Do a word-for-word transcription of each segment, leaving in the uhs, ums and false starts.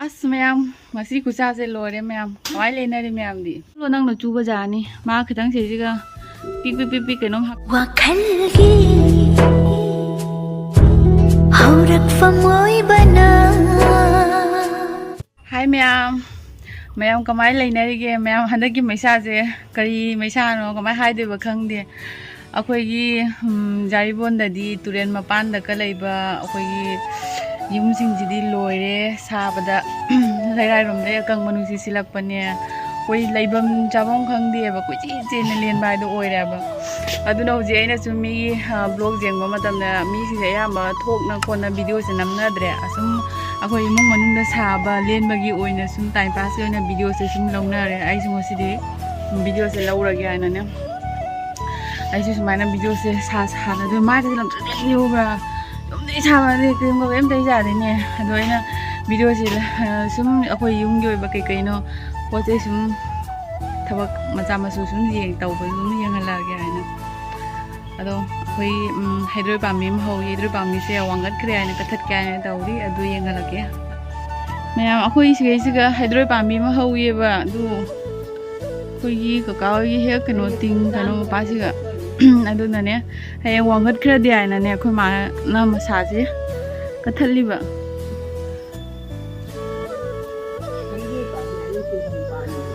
ꯑꯁ ꯃꯌꯥꯝ, ꯉꯁꯤ ꯈꯨꯠꯁꯥꯁꯦ ꯂꯣꯏꯔꯦ ꯃꯌꯥꯝ꯫ ꯀꯃꯥꯏꯅ ꯂꯩꯅꯔꯤ ꯃꯌꯥꯝꯗꯤ? ꯂꯣ, ꯅꯪꯅ ꯆꯨꯕ ꯖꯥꯅꯤ꯫ ꯃꯥ ꯈꯤꯇꯪ ꯁꯤꯁꯤꯒ ꯄꯤꯛ ꯄꯤꯛ ꯄꯤꯛ ꯄꯤꯛ ꯀꯩꯅꯣꯝ ꯍꯥꯞ- ꯋꯥꯈꯜꯒꯤ ꯍꯧꯔꯛꯐꯝ ꯑꯣꯏꯕꯅ꯫ ꯍꯥꯏ ꯃꯌꯥꯝ, ꯃꯌꯥꯝ ꯀꯃꯥꯏꯅ ꯂꯩꯅꯔꯤꯒꯦ? ꯃꯌꯥꯝ ꯍꯟꯗꯛꯀꯤ ꯃꯩꯁꯥꯁꯦ ꯀꯔꯤ ꯃꯩꯁꯥꯅꯣ, ꯀꯃꯥꯏꯅ ꯍꯥꯏꯗꯣꯏꯕ ꯈꯪꯗꯦ꯫ ꯑꯩꯈꯣꯏꯒꯤ, ꯎꯝ, ꯖꯥꯔꯤꯕꯣꯟꯗꯗꯤ ꯇꯨꯔꯦꯜ ꯃꯄꯥꯟꯗꯒ ꯂꯩꯕ ꯑꯩꯈꯣꯏꯒꯤ ꯌꯨꯝꯁꯤꯡꯁꯤꯗꯤ ꯂꯣꯏꯔꯦ ꯁꯥꯕꯗ꯫ ꯂꯩꯔꯥꯏꯔꯣꯝꯗꯩ ꯑꯀꯪꯕ ꯅꯨꯡꯁꯤꯠ ꯁꯤꯜꯂꯛꯄꯅꯦ꯫ ꯑꯩꯈꯣꯏ ꯂꯩꯐꯝ ꯆꯥꯐꯝ ꯈꯪꯗꯦꯕ, ꯀꯣꯏꯆꯦꯟ ꯆꯦꯟꯅ ꯂꯦꯟꯕ ꯍꯥꯏꯗꯣ ꯑꯣꯏꯔꯦꯕ꯫ ꯑꯗꯨꯅ ꯍꯧꯖꯤꯛ ꯑꯩꯅ ꯁꯨꯝ ꯃꯤꯒꯤ, ꯑ, vlog ꯌꯦꯡꯕ ꯃꯇꯝꯗ ꯃꯤꯁꯤꯡꯁꯦ ꯑꯌꯥꯝꯕ ꯊꯣꯛꯅ ꯈꯣꯠꯅ videoꯁꯦ ꯅꯝꯅꯗ꯭ꯔꯦ꯫ ꯑꯁꯨꯝ ꯑꯩꯈꯣꯏ ꯏꯃꯨꯡ ꯃꯅꯨꯡꯗ ꯁꯥꯕ ꯂꯦꯟꯕꯒꯤ ꯑꯣꯏꯅ ꯁꯨꯝ time passꯀꯤ ꯑꯣꯏꯅ videoꯁꯦ ꯁꯨꯝ ꯂꯧꯅꯔꯦ꯫ ꯑꯩꯁꯨ ꯉꯁꯤꯗꯤ videoꯁꯦ ꯂꯧꯔꯒꯦ ꯍꯥꯏꯅꯅꯦ꯫ ꯑꯩꯁꯨ ꯁꯨꯃꯥꯏꯅ videoꯁꯦ ꯁꯥ ꯁꯥꯅ ꯑꯗꯨ ꯃꯥꯏꯗꯁꯨ ꯂꯪꯇ꯭ꯔꯤꯛ ꯂꯪꯇ꯭ꯔꯤꯛ ꯎꯕ꯭ꯔꯥ? ꯑꯗꯨꯝꯗꯤ ꯁꯥꯕꯗꯤ creamꯒ ꯀꯩꯝꯇ ꯇꯩꯖꯥꯗꯦꯅꯦ꯫ ꯑꯗꯣ ꯑꯩꯅ videoꯁꯦ, ꯑ, ꯁꯨꯝ ꯑꯩꯈꯣꯏ ꯌꯨꯝꯒꯤ ꯑꯣꯏꯕ ꯀꯩ ꯀꯩꯅꯣ ꯄꯣꯠ ꯆꯩ ꯁꯨꯝ ꯊꯕꯛ ꯃꯆꯥ ꯃꯁꯨ ꯁꯨꯝ ꯌꯦꯡ ꯇꯧꯕ ꯑꯗꯨꯝ ꯌꯦꯡꯍꯜꯂꯛꯑꯒꯦ ꯍꯥꯏꯅ꯫ ꯑꯗꯣ ꯑꯩꯈꯣꯏ, ꯎꯝ, ꯍꯩꯗ꯭ꯔꯣꯏ ꯄꯥꯝꯕꯤ ꯑꯃ ꯍꯧꯏ꯫ ꯍꯩꯗ꯭ꯔꯣꯏ ꯄꯥꯝꯕꯤꯁꯦ ꯋꯥꯡꯈꯠꯈ꯭ꯔꯦ ꯍꯥꯏꯅ, ꯀꯛꯊꯠꯀꯦ ꯍꯥꯏꯅ ꯇꯧꯔꯤ꯫ ꯑꯗꯨ ꯌꯦꯡꯍꯜꯂꯛꯀꯦ ꯃꯌꯥꯝ꯫ ꯑꯩꯈꯣꯏ ꯁꯤꯒꯩꯁꯤꯒ ꯍꯩꯗ꯭ꯔꯣꯏ ꯄꯥꯝꯕꯤ ꯑꯃ ꯍꯧꯏꯌꯦꯕ꯫ ꯑꯗꯨ ꯑꯩꯈꯣꯏꯒꯤ ꯀꯀꯥ ꯍꯣꯏꯒꯤ ꯍꯦꯛ ꯀꯩꯅꯣ ꯇꯤꯡ ꯀꯩꯅꯣ ꯃꯄꯥꯁꯤꯒ꯫ ꯑꯗꯨꯅꯅꯦ ꯍꯌꯦꯡ ꯋꯥꯡꯈꯠꯈ꯭ꯔꯗꯤ ꯍꯥꯏꯅꯅꯦ ꯑꯩꯈꯣꯏ ꯃꯥꯅ ꯃꯁꯥꯁꯦ ꯀꯛꯊꯠꯂꯤꯕ꯫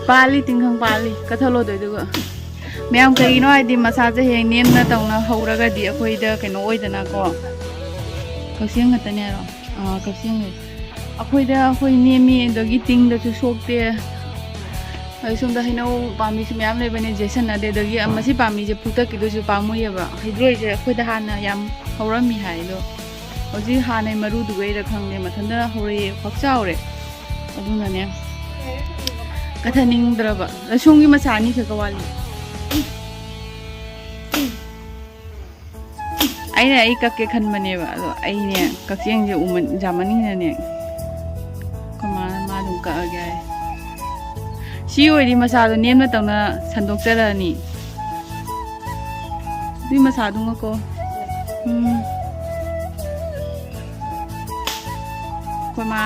ꯄꯥꯜꯂꯤ, ꯇꯤꯡꯈꯪ ꯄꯥꯜꯂꯤ꯫ ꯀꯠꯊꯠꯂꯣꯗꯣꯏꯗꯨꯒ꯫ ꯃꯌꯥꯝ ꯀꯩꯒꯤꯅꯣ ꯍꯥꯏꯗꯤ ꯃꯁꯥꯁꯦ ꯍꯌꯦꯡ ꯅꯦꯝꯅ ꯇꯧꯅ ꯍꯧꯔꯒꯗꯤ ꯑꯩꯈꯣꯏꯗ ꯀꯩꯅꯣ ꯑꯣꯏꯗꯅꯀꯣ꯫ ꯀꯛꯆꯦꯡ ꯈꯛꯇꯅꯦ ꯍꯥꯏꯔꯣ? ꯑꯥ, ꯀꯛꯆꯦꯡ ꯂꯩ꯫ ꯑꯩꯈꯣꯏꯗ ꯑꯩꯈꯣꯏ ꯅꯦꯝꯃꯤ, ꯑꯗꯒꯤ ꯇꯤꯡꯗꯁꯨ ꯁꯣꯛꯇꯦ꯫ ꯑꯗꯩ ꯁꯣꯝꯗ ꯍꯩꯅꯧ ꯄꯥꯝꯕꯤꯁꯨ ꯃꯌꯥꯝ ꯂꯩꯕꯅꯦ, ꯖꯦꯁꯟ ꯑꯗꯩ ꯑꯗꯒꯤ ꯃꯁꯤ ꯄꯥꯝꯕꯤꯁꯦ ꯐꯨꯛꯇꯠꯈꯤꯗꯣꯏꯁꯨ ꯄꯥꯝꯃꯨꯏꯌꯦꯕ꯫ ꯍꯩꯗ꯭ꯔꯣꯏꯁꯦ ꯑꯩꯈꯣꯏꯗ ꯍꯥꯟꯅ ꯌꯥꯝ ꯍꯧꯔꯝꯃꯤ ꯍꯥꯏ, ꯑꯗꯣ ꯍꯧꯖꯤꯛ ꯍꯥꯟꯅꯩ ꯃꯔꯨꯗꯨꯒꯩꯔ ꯈꯪꯗꯦ, ꯃꯊꯟꯇ ꯍꯧꯔꯛꯑꯦ, ꯄꯥꯛ ꯆꯥꯎꯔꯦ꯫ ꯑꯗꯨꯅꯅꯦ ꯀꯠꯊꯠꯅꯤꯡꯗ꯭ꯔꯕ꯫ ꯂꯁꯣꯡꯒꯤ ꯃꯆꯥ ꯑꯅꯤꯈꯛꯀ ꯋꯥꯠꯂꯤ꯫ ꯑꯩꯅ ꯑꯩ ꯀꯛꯀꯦ ꯈꯟꯕꯅꯦꯕ, ꯑꯗꯣ ꯑꯩꯅꯦ ꯀꯛꯆꯦꯡꯁꯦ ꯎꯃꯟ ꯌꯥꯝꯃꯟꯒꯤꯅꯅꯦ ꯑꯩꯈꯣꯏ ꯃꯥꯅ ꯃꯥ ꯑꯗꯨꯝ ꯀꯛꯑꯒꯦ ꯍꯥꯏ꯫ ꯁꯤ ꯑꯣꯏꯗꯤ ꯃꯆꯥꯗꯣ ꯅꯦꯝꯅ ꯇꯧꯅ ꯁꯟꯗꯣꯛꯆꯔꯛꯑꯅꯤ꯫ ꯑꯗꯨꯏ ꯃꯆꯥꯗꯨ ꯉꯀꯣ꯫ ꯎꯝ꯫ ꯑꯩꯈꯣꯏ ꯃꯥ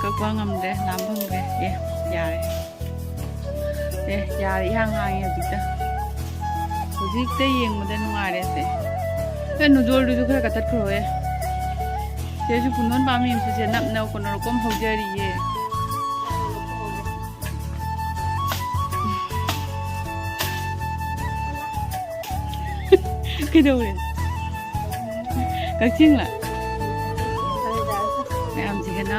ꯀꯛꯄ ꯉꯝꯗ꯭ꯔꯦ, ꯂꯥꯝ ꯐꯪꯗ꯭ꯔꯦ꯫ ꯑꯦ, ꯌꯥꯔꯦ꯫ ꯑꯦ, ꯌꯥꯔꯦ, ꯏꯍꯥꯡ ꯍꯥꯡꯉꯦ ꯍꯧꯖꯤꯛꯇ꯫ ꯍꯧꯖꯤꯛꯇ ꯌꯦꯡꯕꯗ ꯅꯨꯡꯉꯥꯏꯔꯦ ꯁꯦ꯫ ꯑꯦ, ꯅꯨꯖꯣꯜꯗꯨꯁꯨ ꯈꯔ ꯀꯛꯊꯠꯈ꯭ꯔꯣꯍꯦ꯫ ꯁꯤꯗꯁꯨ ꯄꯨꯡꯗꯣꯟ ꯄꯥꯝꯕꯤ ꯑꯃꯁꯨ ꯁꯦ ꯅꯞꯅ ꯀꯣꯟꯅꯔꯣꯀꯣꯝ ꯍꯧꯖꯔꯤꯌꯦ꯫ ꯀꯩꯗꯧꯔꯦ? ꯀꯛꯆꯤꯡꯂ? ꯃꯌꯥꯝꯁꯤꯒꯅ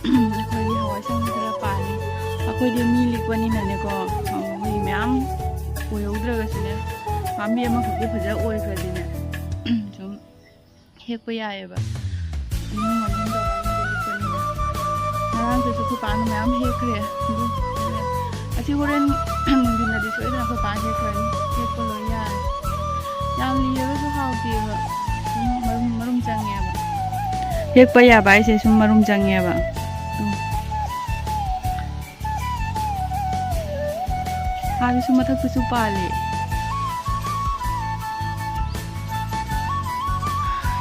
ꯑꯩꯈꯣꯏꯒꯤ ꯍꯋꯥꯏ ꯑꯁꯥꯡꯕꯤ ꯈꯔ ꯄꯥꯜꯂꯤ꯫ ꯑꯩꯈꯣꯏꯗꯤ ꯃꯤ ꯂꯤꯛꯄꯅꯤꯅꯅꯦꯀꯣ, ꯑꯩꯈꯣꯏ ꯃꯌꯥꯝ ꯑꯣꯏꯍꯧꯗ꯭ꯔꯒꯁꯨꯅꯦ, ꯄꯥꯝꯕꯤ ꯑꯃꯈꯛꯇꯤ ꯐꯖ ꯑꯣꯏꯈ꯭ꯔꯗꯤꯅꯦ, ꯁꯨꯝ ꯍꯦꯛꯄ ꯌꯥꯏꯑꯕ꯫ ꯏꯃꯨꯡ ꯃꯅꯨꯡ ꯇꯧꯔꯒ ꯂꯤꯛꯄꯅꯤꯅ꯫ ꯉꯔꯥꯡꯗꯁꯨ ꯑꯩꯈꯣꯏ ꯄꯥꯅ ꯃꯌꯥꯝ ꯍꯦꯛꯈ꯭ꯔꯦ꯫ ꯑꯗꯨ ꯑꯁꯤ ꯍꯣꯔꯦꯟ ꯅꯨꯡꯊꯤꯜꯗꯗꯤ ꯁꯣꯏꯗꯅ ꯑꯩꯈꯣꯏ ꯄꯥꯅ ꯍꯦꯛꯈ꯭ꯔꯅꯤ꯫ ꯍꯦꯛꯄ ꯂꯣꯏ ꯌꯥꯔꯦ꯫ ꯌꯥꯝ ꯂꯤꯔꯒꯁꯨ ꯍꯥꯎꯇꯦꯕ꯫ ꯁꯨꯝ ꯃꯔꯨꯝ, ꯃꯔꯨꯝ ꯆꯪꯉꯦꯕ꯫ ꯍꯦꯛꯄ ꯌꯥꯕ ꯍꯥꯏꯁꯦ ꯁꯨꯝ ꯃꯔꯨꯝ ꯆꯪꯉꯦꯕ꯫ ꯎꯝ꯫ ꯑꯥꯗꯁꯨ ꯃꯊꯛꯇꯁꯨ ꯄꯥꯜꯂꯦ꯫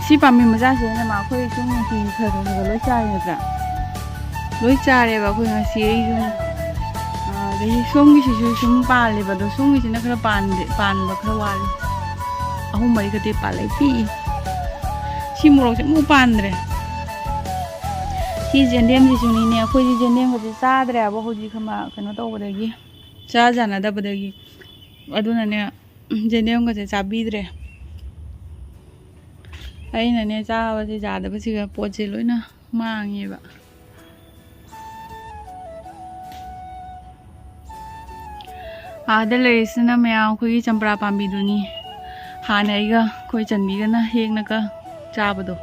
ꯁꯤ ꯄꯥꯝꯕꯤ ꯃꯆꯥꯁꯤꯗꯅ ꯃꯥ ꯑꯩꯈꯣꯏ ꯁꯨꯝ ꯅꯨꯡꯇꯤꯒꯤ ꯈꯔ ꯈꯔ ꯈꯔ ꯂꯣꯏ ꯆꯥꯔꯦ ꯅꯠꯇ꯭ꯔꯥ? ꯂꯣꯏ ꯆꯥꯔꯦꯕ ꯑꯩꯈꯣꯏ ꯉꯁꯤ꯫ ꯑꯩ ꯁꯨꯝ, ꯑ, ꯑꯗꯒꯤ ꯁꯣꯝꯒꯤꯁꯤꯁꯨ ꯁꯨꯝ ꯄꯥꯜꯂꯦꯕ, ꯑꯗꯣ ꯁꯣꯝꯒꯤꯁꯤꯅ ꯈꯔ ꯄꯥꯟꯗꯦ, ꯄꯥꯟꯕ ꯈꯔ ꯋꯥꯠꯂꯤ꯫ ꯑꯍꯨꯝ ꯃꯔꯤ ꯈꯛꯇꯤ ꯄꯥꯜꯂꯦ, ꯄꯤꯛꯏ꯫ ꯁꯤ ꯃꯣꯔꯣꯛꯁꯦ ꯑꯃꯨꯛ ꯄꯥꯟꯗ꯭ꯔꯦ꯫ ꯁꯤ ꯌꯦꯟꯗꯦꯝꯁꯤꯁꯨꯅꯤꯅꯦ, ꯑꯩꯈꯣꯏꯗꯤ ꯌꯦꯟꯗꯦꯝꯒꯁꯦ ꯆꯥꯗ꯭ꯔꯦꯕ ꯍꯧꯖꯤꯛ, ꯈꯃ-, ꯀꯩꯅꯣ ꯇꯧꯕꯗꯒꯤ, ꯆꯥ ꯌꯥꯅꯗꯕꯗꯒꯤ꯫ ꯑꯗꯨꯅꯅꯦ, ꯌꯦꯟꯗꯦꯝꯒꯁꯦ ꯆꯥꯕꯤꯗ꯭ꯔꯦ꯫ ꯑꯩꯅꯅꯦ, ꯆꯥꯕꯁꯦ ꯌꯥꯗꯕꯁꯤꯒ ꯄꯣꯠꯁꯦ ꯂꯣꯏꯅ ꯃꯥꯡꯉꯦꯕ꯫ ꯑꯥꯗ ꯂꯩꯔꯤꯁꯤꯅ ꯃꯌꯥꯝ ꯑꯩꯈꯣꯏꯒꯤ ꯆꯝꯄ꯭ꯔꯥ ꯄꯥꯝꯕꯤꯗꯨꯅꯤ꯫ ꯍꯥꯟꯅ ꯑꯩꯒ ꯑꯩꯈꯣꯏ ꯆꯟꯕꯤꯒꯅ ꯍꯦꯛꯅꯒ ꯆꯥꯕꯗꯣ꯫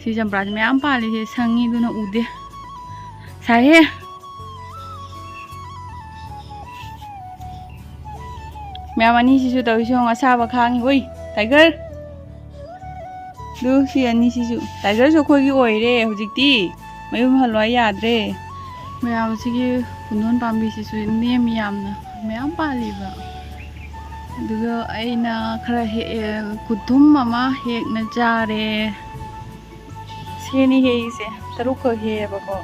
ꯁꯤ ꯆꯝꯄ꯭ꯔꯥꯁꯦ ꯃꯌꯥꯝ ꯄꯥꯜꯂꯤꯁꯦ, ꯁꯪꯉꯤ ꯑꯗꯨꯅ ꯎꯗꯦ꯫ ꯁꯥꯏꯍꯦ꯫ ꯃꯌꯥꯝ ꯑꯅꯤꯁꯤꯁꯨ ꯇꯧꯔꯤꯁꯤ ꯌꯦꯡꯉꯣ, ꯑꯁꯥꯕ ꯈꯥꯡꯉꯤ꯫ ꯍꯣꯏ, ꯇꯥꯏꯒꯔ꯫ ꯑꯗꯨ ꯁꯤ ꯑꯅꯤꯁꯤꯁꯨ꯫ ꯇꯥꯏꯒꯔꯁꯨ ꯑꯩꯈꯣꯏꯒꯤ ꯑꯣꯏꯔꯦ ꯍꯧꯖꯤꯛꯇꯤ꯫ ꯃꯌꯨꯝ ꯍꯜꯂꯣ ꯍꯥꯏ ꯌꯥꯗ꯭ꯔꯦ꯫ ꯃꯌꯥꯝ ꯑꯁꯤꯒꯤ ꯄꯨꯡꯗꯣꯟ ꯄꯥꯝꯕꯤꯁꯤꯁꯨ ꯅꯦꯝꯃꯤ ꯌꯥꯝꯅ꯫ ꯃꯌꯥꯝ ꯄꯥꯜꯂꯤꯕ꯫ ꯑꯗꯨꯒ ꯑꯩꯅ ꯈꯔ ꯍꯦꯛꯑꯦ, ꯀꯨꯟꯊꯨꯝ ꯑꯃ ꯍꯦꯛꯅ ꯆꯥꯔꯦ꯫ ꯁꯤꯅꯤ ꯍꯦꯛꯏꯁꯦ, ꯇꯔꯨꯛꯈꯛ ꯍꯦꯛꯑꯦꯕꯀꯣ꯫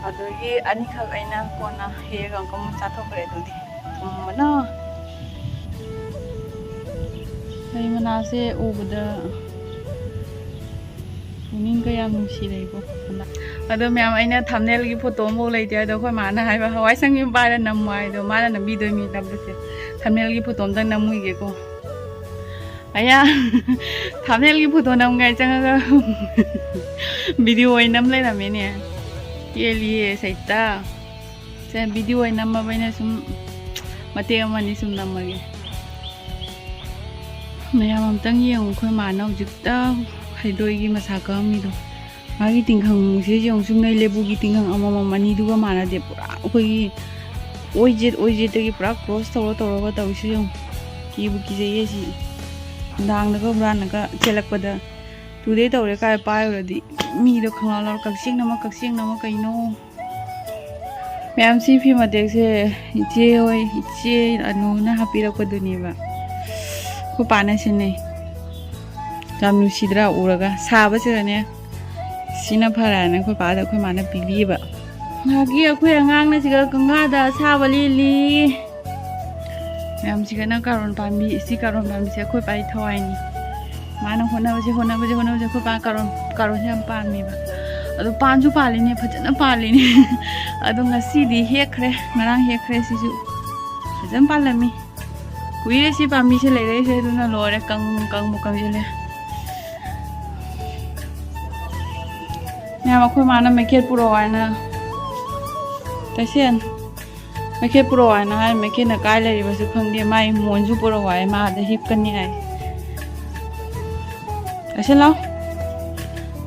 ꯑꯗꯨꯒꯤ ꯑꯅꯤꯈꯛ ꯑꯩꯅ ꯀꯣꯟꯅ ꯍꯦꯛꯑꯒ ꯑꯃꯨꯛꯀ ꯆꯥꯊꯣꯛꯈ꯭ꯔꯦ꯫ ꯑꯗꯨꯗꯤ ꯊꯨꯝꯕꯅ꯫ ꯍꯩ ꯃꯅꯥꯁꯦ ꯎꯕꯗ ꯄꯨꯛꯅꯤꯡꯒ ꯌꯥꯝ ꯅꯨꯡꯁꯤꯔꯛꯏꯕꯣ꯫ ꯑꯗꯣ ꯃꯌꯥꯝ, ꯑꯩꯅ ꯊꯝꯅꯦꯜꯒꯤ ꯐꯣꯇꯣ ꯑꯃꯐꯥꯎ ꯂꯩꯇꯦ꯫ ꯑꯗꯣ ꯑꯩꯈꯣꯏ ꯃꯥꯅ ꯍꯥꯏꯕ, "ꯍꯋꯥꯏ ꯁꯪꯕꯤ ꯄꯥꯏꯔ ꯅꯝꯃꯣ" ꯍꯥꯏꯗꯣ, ꯃꯥꯅ ꯅꯝꯕꯤꯗꯣꯏꯅꯤ ꯅꯝꯕꯁꯦ꯫ ꯊꯝꯅꯦꯜꯒꯤ ꯐꯣꯇꯣ ꯑꯝꯇꯪ ꯅꯝꯃꯨꯏꯒꯦꯀꯣ꯫ ꯑꯌꯥ, ꯊꯝꯅꯦꯜꯒꯤ ꯐꯣꯇꯣ ꯅꯝꯒꯥꯏ ꯆꯪꯉꯒ ꯚꯤꯗꯤꯑꯣ ꯑꯣꯏꯅ ꯅꯝ ꯂꯩꯔꯝꯃꯦꯅꯦ꯫ ꯄꯦꯜꯂꯤꯌꯦ ꯁꯩꯇ꯫ ꯁꯦ, ꯚꯤꯗꯤꯑꯣ ꯑꯣꯏꯅ ꯅꯝꯃꯕꯅꯤꯅ ꯁꯨꯝ ꯃꯇꯦꯛ ꯑꯃꯅꯤ ꯁꯨꯝ ꯅꯝꯃꯒꯦ꯫ ꯃꯌꯥꯝ ꯑꯝꯇꯪ ꯌꯦꯡꯉꯨ, ꯑꯩꯈꯣꯏ ꯃꯥꯅ ꯍꯧꯖꯤꯛꯇ ꯍꯩꯗꯣꯏꯒꯤ ꯃꯁꯥ ꯀꯛꯑꯝꯃꯤꯗꯣ꯫ ꯃꯥꯒꯤ ꯇꯤꯡꯈꯪꯁꯦ ꯌꯦꯡꯉꯨ, ꯆꯨꯝꯅꯩ ꯂꯦꯕꯨꯒꯤ ꯇꯤꯡꯈꯪ ꯑꯃꯃꯝ ꯑꯅꯤꯗꯨꯒ ꯃꯥꯟꯅꯗꯦ꯫ ꯄꯨꯔꯥ ꯑꯩꯈꯣꯏꯒꯤ ꯑꯣꯏ ꯖꯦꯠ, ꯑꯣꯏ ꯖꯦꯠꯇꯒꯤ ꯄꯨꯔꯥ ꯀ꯭ꯔꯣꯁ ꯇꯧꯔ ꯇꯧꯔꯒ ꯇꯧꯔꯤꯁꯦ ꯌꯦꯡꯉꯨ꯫ ꯀꯤꯕꯨ ꯀꯤꯖꯩꯌꯦ ꯁꯤ꯫ ꯅꯨꯡꯗꯥꯡꯗꯒ ꯍꯨꯔꯥꯟꯂꯒ ꯆꯦꯜꯂꯛꯄꯗ "ꯇꯨꯗꯩ ꯇꯧꯔꯦ" ꯀꯥꯏ ꯄꯥꯏꯔꯨꯔꯗꯤ ꯃꯤꯗꯣ ꯈꯪꯂꯥꯎ ꯂꯥꯎꯔ "ꯀꯛꯆꯦꯡ ꯑꯃ, ꯀꯛꯆꯦꯡ ꯑꯃ, ꯀꯩꯅꯣ?" ꯃꯌꯥꯝ, ꯁꯤ ꯐꯤ ꯃꯇꯦꯛꯁꯦ ꯏꯆꯦ ꯍꯣꯏ, ꯏꯆꯦ ꯑꯅꯨꯅ ꯍꯥꯞꯄꯤꯔꯛꯄꯗꯨꯅꯦꯕ꯫ ꯑꯩꯈꯣꯏ ꯄꯥꯅ ꯁꯤꯟꯅꯩ꯫ ꯌꯥꯝ ꯅꯨꯡꯁꯤꯗ꯭ꯔꯥ? ꯎꯔꯒ ꯁꯥꯕꯁꯤꯗꯅꯦ, ꯁꯤꯅ ꯐꯔꯦꯅ ꯑꯩꯈꯣꯏ ꯄꯥꯗ ꯑꯩꯈꯣꯏ ꯃꯥꯅ ꯄꯤꯕꯤꯕ꯫ ꯉꯥꯏꯍꯥꯛꯀꯤ ꯑꯩꯈꯣꯏ ꯑꯉꯥꯡꯅ ꯁꯤꯗ ꯀꯪꯉꯥꯗ ꯑꯁꯥꯕ ꯂꯤꯜꯂꯤ꯫ ꯃꯌꯥꯝꯁꯤꯒꯅ ꯀꯥꯔꯣꯟ ꯄꯥꯝꯕꯤ, ꯁꯤ ꯀꯥꯔꯣꯟ ꯄꯥꯝꯕꯤꯁꯦ ꯑꯩꯈꯣꯏ ꯄꯥꯒꯤ ꯊꯋꯥꯏꯅꯤ꯫ ꯃꯥꯅ ꯍꯣꯠꯅꯕꯁꯦ, ꯍꯣꯠꯅꯕꯁꯦ, ꯍꯣꯠꯅꯕꯁꯦ꯫ ꯑꯩꯈꯣꯏ ꯄꯥ ꯀꯥꯔꯣꯟ, ꯀꯥꯔꯣꯟꯁꯦ ꯌꯥꯝ ꯄꯥꯝꯃꯦꯕ꯫ ꯑꯗꯣ ꯄꯥꯟꯁꯨ ꯄꯥꯜꯂꯤꯅꯦ, ꯐꯖꯅ ꯄꯥꯜꯂꯤꯅꯦ꯫ ꯑꯗꯣ ꯉꯁꯤꯗꯤ ꯍꯦꯛꯈ꯭ꯔꯦ, ꯉꯔꯥꯡ ꯍꯦꯛꯈ꯭ꯔꯦ꯫ ꯁꯤꯁꯨ ꯐꯖꯅ ꯄꯥꯜꯂꯝꯃꯤ꯫ ꯀꯨꯏꯔꯦ ꯁꯤ ꯄꯥꯝꯕꯤꯁꯦ ꯂꯩꯔꯛꯏꯁꯦ, ꯑꯗꯨꯅ ꯂꯣꯏꯔꯦ, ꯀꯪ-, ꯀꯪꯕꯨ ꯀꯪꯁꯤꯜꯂꯦ꯫ ꯃꯌꯥꯝ, ꯑꯩꯈꯣꯏ ꯃꯥꯅ ꯃꯩꯈꯦꯠ ꯄꯨꯔꯛꯑꯣ ꯍꯥꯏꯅ, ꯇꯩꯁꯦꯟ, ꯃꯩꯈꯦꯠ ꯄꯨꯔꯛꯑꯣ ꯍꯥꯏꯅ ꯍꯥꯏ꯫ ꯃꯩꯈꯦꯠꯅ ꯀꯥꯏ ꯂꯩꯔꯤꯕꯁꯨ ꯈꯪꯗꯦ꯫ ꯃꯥꯏ ꯃꯣꯟꯁꯨ ꯄꯨꯔꯛꯑꯣ ꯍꯥꯏ, ꯃꯥ ꯑꯥꯗ ꯍꯤꯞꯀꯅꯤ ꯍꯥꯏ꯫ ꯇꯩꯁꯦꯟ, ꯂꯥꯎ,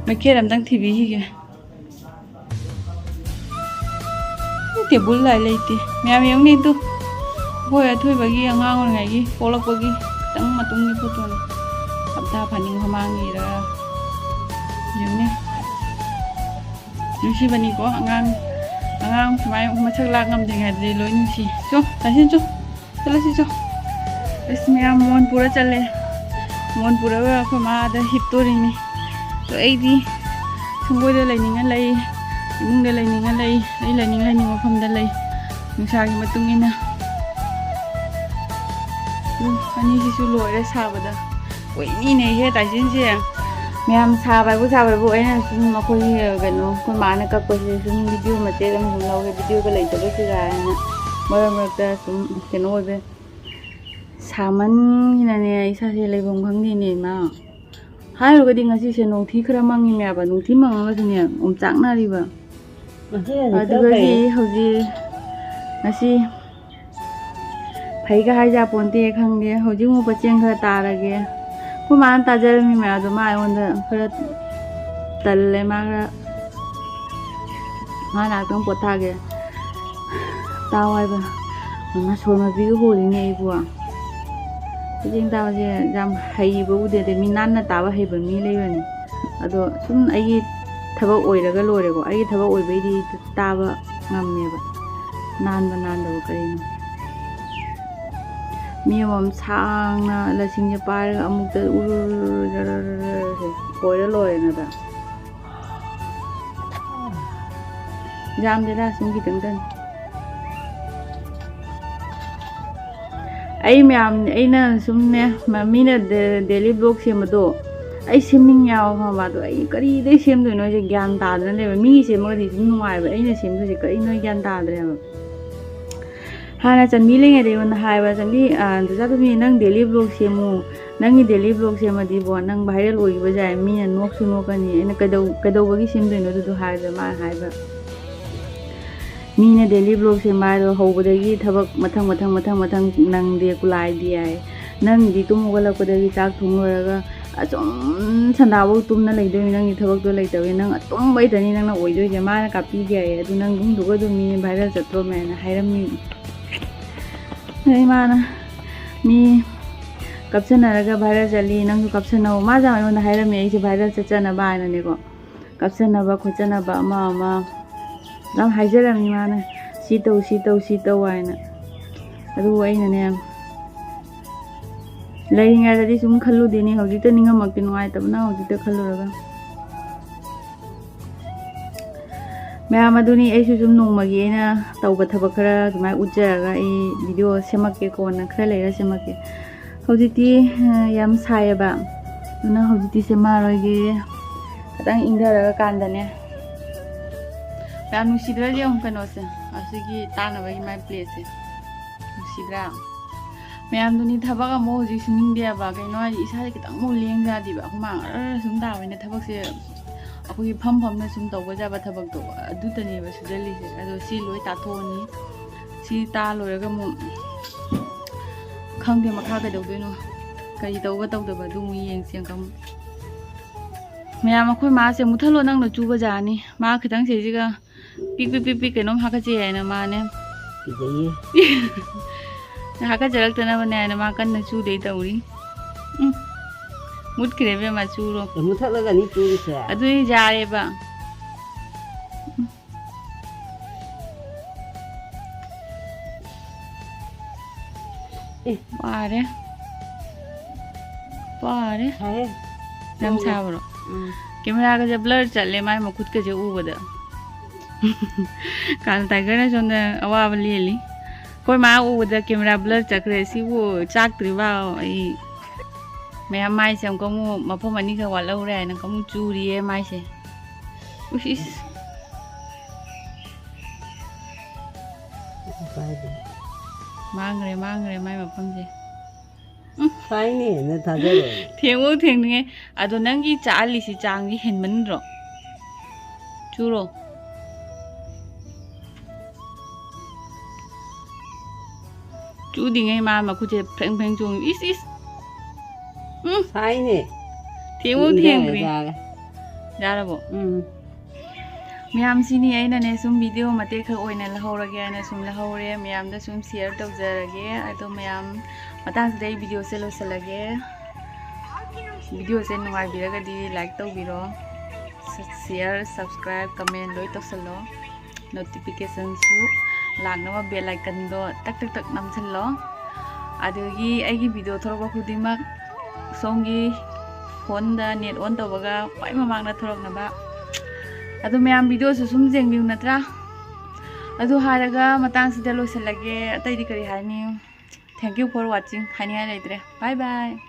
ꯃꯩꯈꯦꯠ ꯑꯝꯇꯪ ꯊꯤꯕꯤꯈꯤꯒꯦ꯫ ꯇꯦꯕꯜ ꯂꯥꯏ ꯂꯩꯇꯦ꯫ ꯃꯌꯥꯝ ꯌꯦꯡꯅꯤ ꯇꯨ꯫ ꯑꯩꯈꯣꯏ ꯑꯊꯣꯏꯕꯒꯤ ꯑꯉꯥꯡ ꯑꯣꯏꯔꯤꯉꯩꯒꯤ ꯄꯣꯛꯂꯛꯄꯒꯤ ꯈꯤꯇꯪ ꯃꯇꯨꯡꯒꯤ ꯐꯣꯇꯣꯅꯤ꯫ ꯍꯞꯇꯥ ꯐꯥꯅꯤꯡ ꯃꯃꯥꯡꯒꯤꯔ ꯌꯦꯡꯅꯤ꯫ ꯅꯨꯡꯁꯤꯕꯅꯤꯀꯣ ꯑꯉꯥꯡ꯫ ꯑꯉꯥꯡ ꯁꯨꯃꯥꯏꯅ ꯃꯁꯛ ꯂꯥꯛ ꯉꯝꯗ꯭ꯔꯤꯉꯩꯗꯗꯤ ꯂꯣꯏ ꯅꯨꯡꯁꯤ꯫ ꯆꯣ, ꯇꯥꯁꯤꯟ ꯆꯣ꯫ ꯆꯠꯂꯁꯤ ꯆꯣ꯫ ꯑꯁ, ꯃꯌꯥꯝ ꯃꯣꯟ ꯄꯨꯔ ꯆꯠꯂꯦ꯫ ꯃꯣꯟ ꯄꯨꯔꯒ ꯑꯩꯈꯣꯏ ꯃꯥꯗ ꯍꯤꯞꯇꯣꯔꯤꯅꯤ꯫ ꯑꯗꯣ ꯑꯩꯗꯤ ꯁꯪꯒꯣꯏꯗ ꯂꯩꯅꯤꯡꯉ ꯂꯩ꯫ ꯏꯃꯨꯡꯗ ꯂꯩꯅꯤꯡꯉ ꯂꯩ, ꯑꯩ ꯂꯩꯅꯤꯡ ꯂꯩꯅꯤꯡ ꯃꯐꯝꯗ ꯂꯩ, ꯅꯨꯡꯁꯥꯒꯤ ꯃꯇꯨꯡ ꯏꯟꯅ꯫ ꯎꯝ, ꯑꯅꯤꯁꯤꯁꯨ ꯂꯣꯏꯔꯦ ꯁꯥꯕꯗ꯫ ꯀꯨꯏꯅꯤꯅꯦꯍꯦ ꯇꯥꯏꯁꯤꯟꯁꯦ꯫ ꯃꯌꯥꯝ ꯁꯥꯕ ꯍꯥꯏꯕꯨ ꯁꯥꯕ ꯍꯥꯏꯕꯨ, ꯑꯩꯅ ꯁꯨꯝ ꯑꯩꯈꯣꯏꯒꯤ ꯀꯩꯅꯣ, ꯑꯩꯈꯣꯏ ꯃꯥꯅ ꯀꯛꯄꯁꯦ ꯁꯨꯝ ꯚꯤꯗꯤꯑꯣ ꯃꯇꯦꯛ ꯑꯃ ꯁꯨꯝ ꯂꯧꯒꯦ, ꯚꯤꯗꯤꯑꯣꯒ ꯂꯩꯇꯕꯁꯤꯒ ꯍꯥꯏꯅ ꯃꯔꯛ ꯃꯔꯛꯇ ꯁꯨꯝ ꯀꯩꯅꯣ ꯑꯣꯏꯕ, ꯁꯥꯃꯟꯒꯤꯅꯅꯦ ꯏꯁꯥꯁꯦ ꯂꯩꯐꯝ ꯈꯪꯗꯦꯅꯦ ꯏꯃꯥ꯫ ꯍꯥꯏꯔꯨꯔꯒꯗꯤ ꯉꯁꯤꯁꯦ ꯅꯣꯡꯊꯤ ꯈꯔ ꯃꯪꯉꯤꯅꯦꯕ, ꯅꯣꯡꯊꯤ ꯃꯪꯉꯒꯁꯨꯅꯦ ꯑꯣꯝꯆꯥꯛꯅꯔꯤꯕ꯫ ꯉꯁꯤꯅꯗꯤ ꯈꯔ ꯑꯗꯨꯒꯗꯤ ꯐꯩ꯫ ꯍꯧꯖꯤꯛ ꯉꯁꯤ ꯐꯩꯒ ꯍꯥꯏꯖꯥꯄꯣꯟꯇꯦ, ꯈꯪꯗꯦ꯫ ꯍꯧꯖꯤꯛ ꯑꯃꯨꯛ ꯄꯣꯠꯆꯦꯡ ꯈꯔ ꯇꯥꯔꯒꯦ꯫ ꯑꯩꯈꯣꯏ ꯃꯥꯅ ꯇꯥꯖꯔꯝꯃꯤ ꯃꯌꯥꯝꯗꯣ ꯃꯥ ꯑꯩꯉꯣꯟꯗ ꯈꯔ ꯇꯜꯂꯦ, ꯃꯥ ꯈꯔ, ꯃꯥ ꯉꯥꯏꯍꯥꯛꯇꯪ ꯄꯣꯊꯥꯒꯦ꯫ ꯇꯥꯎ ꯍꯥꯏꯕ꯫ ꯃꯃꯥ ꯁꯣꯔ ꯃꯄꯤꯒ ꯍꯣꯜꯂꯤꯅꯦ ꯑꯩꯕꯨ꯫ ꯄꯣꯠꯆꯦꯡ ꯇꯥꯕꯁꯦ ꯌꯥꯝ ꯍꯩꯕ ꯎꯗꯦ, ꯑꯗꯩ ꯃꯤ ꯅꯥꯟꯅ ꯇꯥꯕ ꯍꯩꯕ ꯃꯤ ꯂꯩꯕꯅꯤ꯫ ꯑꯗꯣ ꯁꯨꯝ ꯑꯩꯒꯤ ꯊꯕꯛ ꯑꯣꯏꯔꯒ ꯂꯣꯏꯔꯦꯀꯣ꯫ ꯑꯩꯒꯤ ꯊꯕꯛ ꯑꯣꯏꯕꯩꯗꯤ ꯇꯥꯕ ꯉꯝꯃꯦꯕ꯫ ꯅꯥꯟꯕ ꯅꯥꯟꯗꯕ ꯀꯔꯤꯅꯣ꯫ ꯃꯤ ꯑꯃꯃꯝ ꯁꯥꯡꯅ ꯂꯁꯤꯡꯁꯦ ꯄꯥꯏꯔꯒ ꯑꯃꯨꯛꯇ ꯎꯔꯨꯔꯨꯔꯨ ꯖꯔꯔꯔꯔ ꯍꯣꯏꯔ ꯂꯣꯏꯔꯦ ꯅꯠꯇ꯭ꯔꯥ? ꯌꯥꯝꯗꯦꯗ, ꯁꯨꯝ ꯈꯤꯇꯪꯗꯅꯤ꯫ ꯑꯩ ꯃꯌꯥꯝ, ꯑꯩꯅ ꯁꯨꯝꯅꯦ, ꯃ-, ꯃꯤꯅ ꯗꯦ-, ꯗꯦꯂꯤ ꯕ꯭ꯂꯣꯛ ꯁꯦꯝꯕꯗꯣ ꯑꯩ ꯁꯦꯝꯅꯤꯡꯉꯦ ꯍꯥꯏꯕ, ꯈꯪꯉꯕ? ꯑꯗꯣ ꯑꯩ ꯀꯔꯤꯗꯩ ꯁꯦꯝꯗꯣꯏꯅꯣ ꯑꯩꯁꯦ ꯒ꯭ꯌꯥꯟ ꯇꯥꯗꯅ ꯂꯩꯕ꯫ ꯃꯤꯒꯤ ꯁꯦꯝꯃꯒꯗꯤ ꯁꯨꯝ ꯅꯨꯡꯉꯥꯏꯕ, ꯑꯩꯅ ꯁꯦꯝꯗꯣꯏꯁꯦ ꯀꯔꯤꯅꯣ ꯑꯩ ꯒ꯭ꯌꯥꯟ ꯇꯥꯗ꯭ꯔꯦ ꯍꯥꯏꯕ꯫ ꯍꯥꯟꯅ ꯆꯟꯕꯤ ꯂꯩꯉꯩꯗ ꯑꯩꯉꯣꯟꯗ ꯍꯥꯏꯕ, "ꯆꯟꯕꯤ, ꯑ, ꯗꯣ ꯆꯥꯇꯣꯝꯕꯤ, ꯅꯪ ꯗꯦꯂꯤ ꯕ꯭ꯂꯣꯛ ꯁꯦꯝꯃꯨ, ꯅꯪꯒꯤ ꯗꯦꯂꯤ ꯕ꯭ꯂꯣꯛ ꯁꯦꯝꯃꯗꯤꯕꯣ ꯅꯪ ꯚꯥꯏꯔꯦꯜ ꯑꯣꯏꯈꯤꯕ ꯌꯥꯏ, ꯃꯤꯅ ꯅꯣꯛꯁꯨ ꯅꯣꯛꯀꯅꯤ, ꯑꯩꯅ ꯀꯩꯗꯧ-, ꯀꯩꯗꯧꯕꯒꯤ ꯁꯦꯝꯗꯣꯏꯅꯣ ꯑꯗꯨꯗꯣ?" ꯍꯥꯏꯕꯗ ꯃꯥꯅ ꯍꯥꯏꯕ, "ꯃꯤꯅ ꯗꯦꯂꯤ ꯕ꯭ꯂꯣꯛ ꯁꯦꯝꯕ ꯍꯥꯏꯗꯣ ꯍꯧꯕꯗꯒꯤ ꯊꯕꯛ ꯃꯊꯪ ꯃꯊꯪ ꯃꯊꯪ ꯃꯊꯪ ꯅꯪꯗꯦ, ꯀꯨꯂꯥꯏꯗꯦ ꯍꯥꯏ꯫ ꯅꯪꯗꯤ ꯇꯨꯝ ꯍꯧꯒꯠꯂꯛꯄꯗꯒꯤ ꯆꯥꯛ ꯊꯣꯡ ꯂꯣꯏꯔꯒ ꯑꯁꯨꯝ ꯁꯟꯗꯥꯐꯧ ꯇꯨꯝꯅ ꯂꯩꯗꯣꯏꯅꯤ, ꯅꯪꯒꯤ ꯊꯕꯛꯇꯣ ꯂꯩꯇꯕꯅꯤ, ꯅꯪ ꯑꯇꯨꯝꯕꯩꯗꯅꯤ ꯅꯪꯅ ꯑꯣꯏꯗꯣꯏꯁꯦ, ꯃꯥꯅ ꯀꯥꯞꯄꯤꯒꯦ ꯍꯥꯏꯌꯦ, ꯑꯗꯨ ꯅꯪ ꯏꯃꯨꯡꯗꯨꯒ ꯑꯗꯨꯝ ꯃꯤ ꯚꯥꯏꯔꯦꯜ ꯆꯠꯇ꯭ꯔꯣꯃꯦꯅ ꯍꯥꯏꯔꯝꯃꯤ"꯫ ꯑꯗ ꯏꯃꯥꯅ, "ꯃꯤ ꯀꯞꯁꯟꯅꯔꯒ ꯚꯥꯏꯔꯦꯜ ꯆꯠꯂꯤ, ꯅꯪꯁꯨ ꯀꯞꯁꯟꯅꯧ"꯫ ꯃꯥꯁꯦ ꯌꯥꯝ ꯑꯩꯉꯣꯟꯗ ꯍꯥꯏꯔꯝꯃꯦ, ꯑꯩꯁꯦ ꯚꯥꯏꯔꯦꯜ ꯆꯠꯆꯅꯕ ꯍꯥꯏꯅꯅꯦꯀꯣ꯫ ꯀꯞꯁꯟꯅꯕ ꯈꯣꯠꯆꯟꯅꯕ ꯑꯃ ꯑꯃ ꯌꯥꯝ ꯍꯥꯏꯖꯔꯝꯃꯤ ꯃꯥꯅ, "ꯁꯤ ꯇꯧ, ꯁꯤ ꯇꯧ, ꯁꯤ ꯇꯧ" ꯍꯥꯏꯅ꯫ ꯑꯗꯨꯕꯨ ꯑꯩꯅꯅꯦ, ꯂꯩꯔꯤꯉꯩꯗꯗꯤ ꯁꯨꯝ ꯈꯜꯂꯨꯗꯦꯅꯦ, ꯍꯧꯖꯤꯛꯇ ꯅꯤꯡꯉꯝꯃꯛꯇꯦ, ꯅꯨꯡꯉꯥꯏꯇꯕꯅ ꯍꯧꯖꯤꯛꯇ ꯈꯜꯂꯨꯔꯒ꯫ ꯃꯌꯥꯝ ꯑꯗꯨꯅꯤ, ꯑꯩꯁꯨ ꯁꯨꯝ ꯅꯣꯡꯃꯒꯤ ꯑꯩꯅ ꯇꯧꯕ ꯊꯕꯛ ꯈꯔ ꯑꯗꯨꯃꯥꯏꯅ ꯎꯠꯆꯔꯒ ꯑꯩ ꯚꯤꯗꯤꯑꯣ ꯁꯦꯝꯃꯛꯀꯦ, ꯀꯣꯟꯅ ꯈꯔ ꯂꯩꯔ ꯁꯦꯝꯃꯛꯀꯦ꯫ ꯍꯧꯖꯤꯛꯇꯤ, ꯑ, ꯌꯥꯝ ꯁꯥꯏꯌꯦꯕ, ꯑꯗꯨꯅ ꯍꯧꯖꯤꯛꯇꯤ ꯁꯦꯝꯃꯛꯑꯔꯣꯏꯒꯦ꯫ ꯈꯤꯇꯪ ꯏꯪꯊꯔꯒ ꯀꯥꯟꯗꯅꯦ꯫ ꯃꯌꯥꯝ ꯅꯨꯡꯁꯤꯗ꯭ꯔꯗꯤ ꯌꯦꯡꯉꯨ ꯀꯩꯅꯣꯁꯦ, ꯑꯁꯤꯒꯤ ꯇꯥꯅꯕꯒꯤ ꯃꯥꯏ ꯄ꯭ꯂꯦꯠꯁꯦ꯫ ꯅꯨꯡꯁꯤꯗ꯭ꯔꯥ? ꯃꯌꯥꯝꯗꯨꯅꯤ ꯊꯕꯛ ꯑꯃꯨꯛ ꯍꯧꯖꯤꯛ ꯁꯨꯅꯤꯡꯗꯦꯕ꯫ ꯀꯩꯅꯣ ꯍꯥꯏꯗꯤ ꯏꯁꯥꯁꯦ ꯈꯤꯇꯪ ꯑꯃꯨꯛ ꯂꯦꯡ ꯌꯥꯗꯦꯕ꯫ ꯍꯨꯃꯥꯡ ꯑꯔ ꯁꯨꯝ ꯇꯥꯕꯅꯤꯅ ꯊꯕꯛꯁꯦ ꯑꯩꯈꯣꯏꯒꯤ ꯐꯝ ꯐꯝꯅ ꯁꯨꯝ ꯇꯧꯕ ꯌꯥꯕ ꯊꯕꯛꯇꯣ ꯑꯗꯨꯇꯅꯦꯕ ꯁꯨꯖꯜꯂꯤꯁꯦ꯫ ꯑꯗꯣ ꯁꯤ ꯂꯣꯏ ꯇꯥꯊꯣꯛꯑꯅꯤ꯫ ꯁꯤ ꯇꯥ ꯂꯣꯏꯔꯒ ꯑꯃꯨꯛ ꯈꯪꯗꯦ ꯃꯈꯥ ꯀꯩꯗꯧꯗꯣꯏꯅꯣ, ꯀꯔꯤ ꯇꯧꯕ ꯇꯧꯗꯕ ꯑꯗꯨ ꯑꯃꯨꯛ ꯌꯦꯡꯁꯤ ꯑꯃꯨꯛ꯫ ꯃꯌꯥꯝ ꯑꯩꯈꯣꯏ ꯃꯥꯁꯦ ꯃꯨꯊꯠꯂꯣ ꯅꯪꯅ ꯆꯨꯕ ꯖꯥꯅꯤ꯫ ꯃꯥ ꯈꯤꯇꯪ ꯁꯤꯁꯤꯒ ꯄꯤꯛ ꯄꯤꯛ ꯄꯤꯛ ꯄꯤꯛ ꯀꯩꯅꯣꯝ ꯍꯥꯀꯠꯆꯩ ꯍꯥꯏꯅ ꯃꯥꯅꯦ꯫ ꯀꯤꯖꯩꯌꯦ꯫ ꯍꯥꯀꯠꯆꯔꯛꯇꯅꯕꯅꯦ ꯍꯥꯏꯅ ꯃꯥ ꯀꯟꯅ ꯆꯨꯗꯩ ꯇꯧꯔꯤ꯫ ꯎꯝ꯫ ꯃꯨꯠꯈ꯭ꯔꯦ ꯏꯕꯦꯝꯃ, ꯆꯨꯔꯣ꯫ ꯑꯦ, ꯃꯨꯊꯠꯂꯒꯅꯤ ꯆꯨꯔꯤꯁꯦ꯫ ꯑꯗꯨꯗꯤ ꯌꯥꯔꯦꯕ꯫ ꯎꯝ꯫ ꯑꯦ꯫ ꯋꯥꯔꯦ꯫ ꯋꯥꯔꯦ꯫ ꯁꯥꯏꯍꯦ꯫ ꯌꯥꯝ ꯁꯥꯕ꯭ꯔꯣ? ꯎꯝ꯫ ꯀꯦꯃꯦꯔꯥꯒꯁꯦ ꯕ꯭ꯂꯔ ꯆꯠꯂꯦ ꯃꯥꯏ ꯃꯈꯨꯠꯀꯁꯦ ꯎꯕꯗ꯫ ꯀꯥꯟ ꯇꯥꯏꯒꯔꯅ ꯁꯣꯝꯗ ꯑꯋꯥꯕ ꯂꯦꯜꯂꯤ꯫ ꯑꯩꯈꯣꯏ ꯃꯥ ꯎꯕꯗ ꯀꯦꯃꯦꯔꯥ ꯕ꯭ꯂꯔ ꯆꯠꯈ꯭ꯔꯦ꯫ ꯁꯤꯕꯨ ꯆꯥꯛꯇ꯭ꯔꯤꯕ ꯑꯩ꯫ ꯃꯌꯥꯝ ꯃꯥꯏꯁꯦ ꯑꯃꯨꯛꯀ ꯑꯃꯨꯛ ꯃꯐꯝ ꯑꯅꯤꯈꯛ ꯋꯥꯠꯍꯧꯔꯦ ꯍꯥꯏꯅ ꯑꯃꯨꯛꯀ ꯑꯃꯨꯛ ꯆꯨꯔꯤꯌꯦ ꯃꯥꯏꯁꯦ꯫ ꯎꯁ, ꯏꯁ꯫ ꯃꯥꯡꯈ꯭ꯔꯦ, ꯃꯥꯡꯈ꯭ꯔꯦ ꯃꯥꯏ ꯃꯐꯝꯁꯦ꯫ ꯐꯥꯏꯅꯦ, ꯅ ꯊꯥꯖꯔꯣꯏ꯫ ꯊꯦꯡꯕꯧ ꯊꯦꯡꯅꯤꯡꯉꯦ꯫ ꯑꯗꯣ ꯅꯪꯒꯤ ꯆꯥꯛꯍꯜꯂꯤꯁꯤ ꯆꯥꯡꯁꯤ ꯍꯦꯟꯃꯟꯗ꯭ꯔꯣ? ꯆꯨꯔꯣ꯫ ꯆꯨꯗꯤꯉꯩ ꯃꯥ ꯃꯈꯨꯠꯁꯦ ꯐ꯭ꯔꯦꯡ ꯐ꯭ꯔꯦꯡ ꯆꯣꯡꯉꯤ꯫ ꯏꯁ, ꯏꯁ꯫ ꯎꯝ꯫ ꯐꯥꯏꯅꯦ꯫ ꯊꯦꯡꯕꯧ ꯎꯝ, ꯊꯦꯡꯈ꯭ꯔꯦ꯫ ꯌꯥꯔꯦ, ꯌꯥꯔꯦ꯫ ꯌꯥꯔꯕꯣ? ꯎꯝ꯫ ꯃꯌꯥꯝꯁꯤꯅꯤ ꯑꯩꯅꯅꯦ ꯁꯨꯝ ꯚꯤꯗꯤꯑꯣ ꯃꯇꯦꯛ ꯈꯛ ꯑꯣꯏꯅ ꯂꯧꯍꯧꯔꯒꯦ ꯍꯥꯏꯅ ꯁꯨꯝ ꯂꯧꯍꯧꯔꯦ꯫ ꯃꯌꯥꯝꯗ ꯁꯨꯝ ꯁꯤꯌꯔ ꯇꯧꯖꯔꯒꯦ꯫ ꯑꯗꯣ ꯃꯌꯥꯝ ꯃꯇꯥꯡꯁꯤꯗ ꯑꯩ ꯚꯤꯗꯤꯑꯣꯁꯦ ꯂꯣꯏꯁꯤꯜꯂꯒꯦ꯫ ꯚꯤꯗꯤꯑꯣꯁꯦ ꯅꯨꯡꯉꯥꯏꯕꯤꯔꯒꯗꯤ ꯂꯥꯏꯛ ꯇꯧꯕꯤꯔꯣ꯫ ꯁ-, ꯁꯤꯌꯔ, ꯁꯕꯁꯀ꯭ꯔꯥꯏꯕ, ꯀꯃꯦꯟ ꯂꯣꯏ ꯇꯧꯁꯜꯂꯣ꯫ ꯅꯣꯇꯤꯐꯤꯀꯦꯁꯟꯁꯨ ꯂꯥꯛꯅꯕ ꯕꯦꯜ ꯑꯥꯏꯀꯟꯗꯣ ꯇꯛ ꯇꯛ ꯇꯛ ꯅꯝꯁꯤꯜꯂꯣ꯫ ꯑꯗꯨꯗꯒꯤ ꯑꯩꯒꯤ ꯚꯤꯗꯤꯑꯣ ꯊꯣꯛꯂꯛꯄ ꯈꯨꯗꯤꯡꯃꯛ ꯁꯣꯝꯒꯤ ꯐꯣꯟꯗ ꯅꯦꯠ ꯑꯣꯟ ꯇꯧꯕꯒ ꯈ꯭ꯋꯥꯏ ꯃꯃꯥꯡꯗ ꯊꯣꯛꯂꯛꯅꯕ ꯑꯗꯣ ꯃꯌꯥꯝ videoꯁꯨ ꯁꯨꯝ ꯌꯦꯡꯕꯤꯌꯨ ꯅꯠꯇ꯭ꯔꯥ? ꯑꯗꯨ ꯍꯥꯏꯔꯒ ꯃꯇꯥꯡꯁꯤꯗ ꯂꯣꯏꯁꯤꯜꯂꯒꯦ꯫ ꯑꯇꯩꯗꯤ ꯀꯔꯤ ꯍꯥꯏꯅꯤ? Thank you for watching ꯍꯥꯏꯅꯤꯡꯉꯥꯏ ꯂꯩꯇ꯭ꯔꯦ꯫ Bye bye꯫